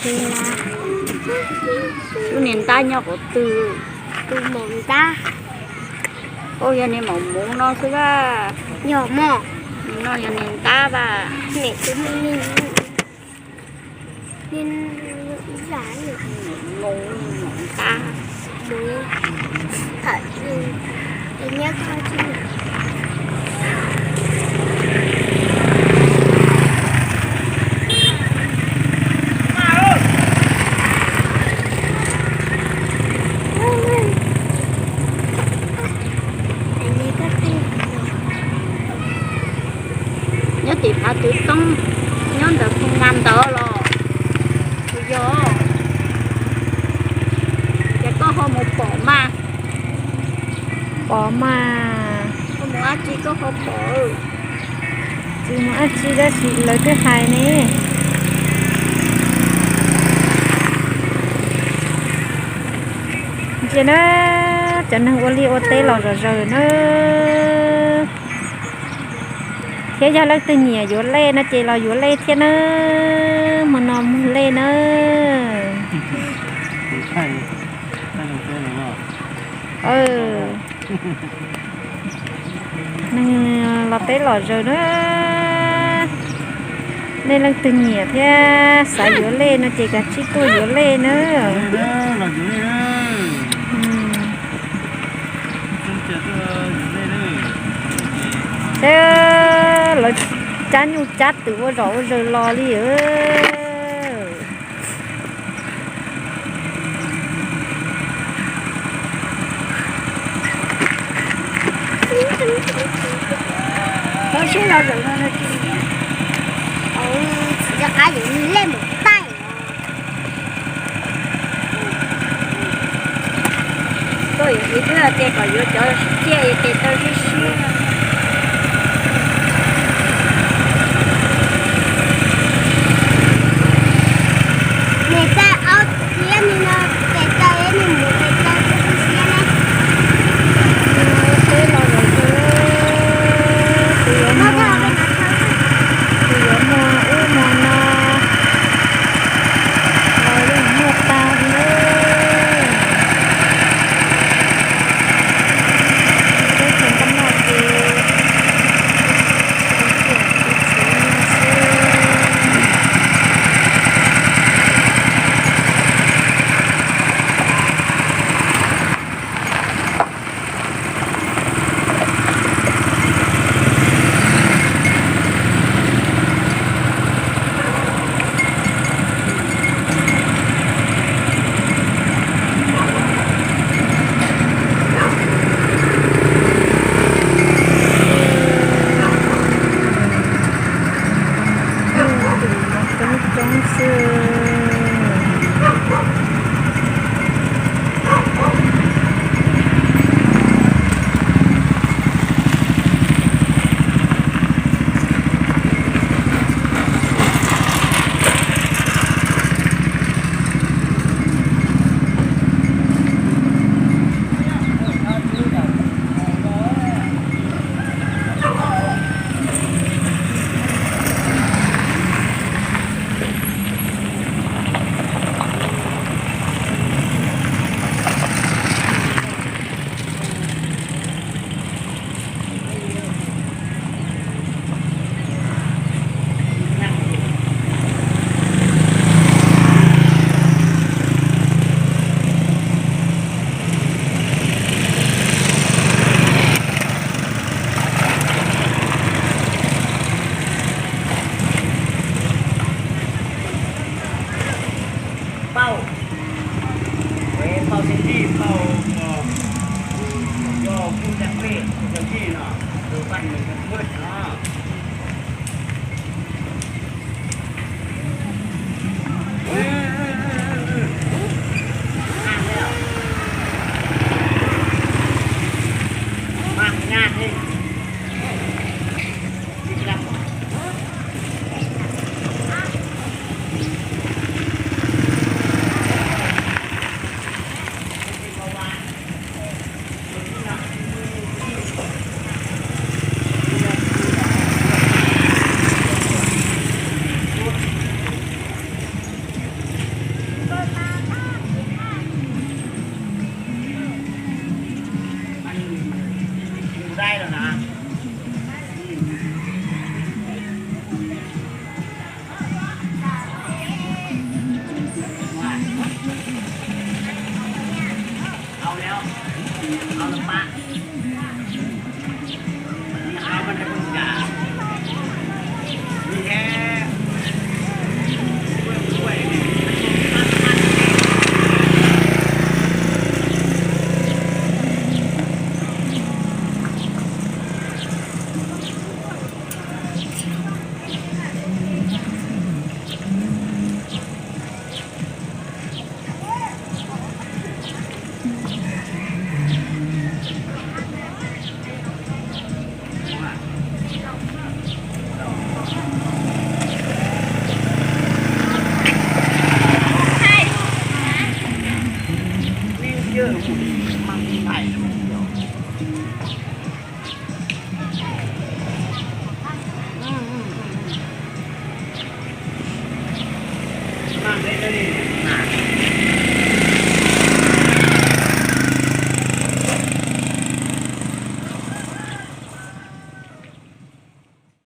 Lub niag ntab nyob qhov twg? Tus maum ntab. Ua yog niag maum muv no xwb a. Yog mog. No yog niag ntab a. Maum, maum ntab. Nyob tim Phav Twv Toob, nyob ntawm Phu Nqa ntawd los? Puas yog? Ces koj ho mus pom mas. Pom mas. Koj mus dab tsi koj ho pom? Tsis mus dab tsi tab sis lawv twb hais ne. Ntsia na, cov neeg ua liaj ua teb los zom zaws na. Thiab yog leej twg nyiam yuav lej no ces los yuav lej thiab na. Hmo no muag lej na. Neeg los teb los zaws na. Nej leej twg nyiam thiab xav yuav lej no ces kav tsij tuaj yuav lej na. Thiab lawv cab nyuj cab twm ua zom ua zaws los li. Tsis nco qab yuav lej mus taij. Tuaj yuav ib pliag ces kom yuav cov tsiaj tes taw siab siab. Nws taij ob txiab ni no, tes taw nws mus tes taw siab siab na. Teb los lawm, tus yuav muag, tus yuav muag ub muag no, los yeej muag tag li na. Teb chaws Nplog no ces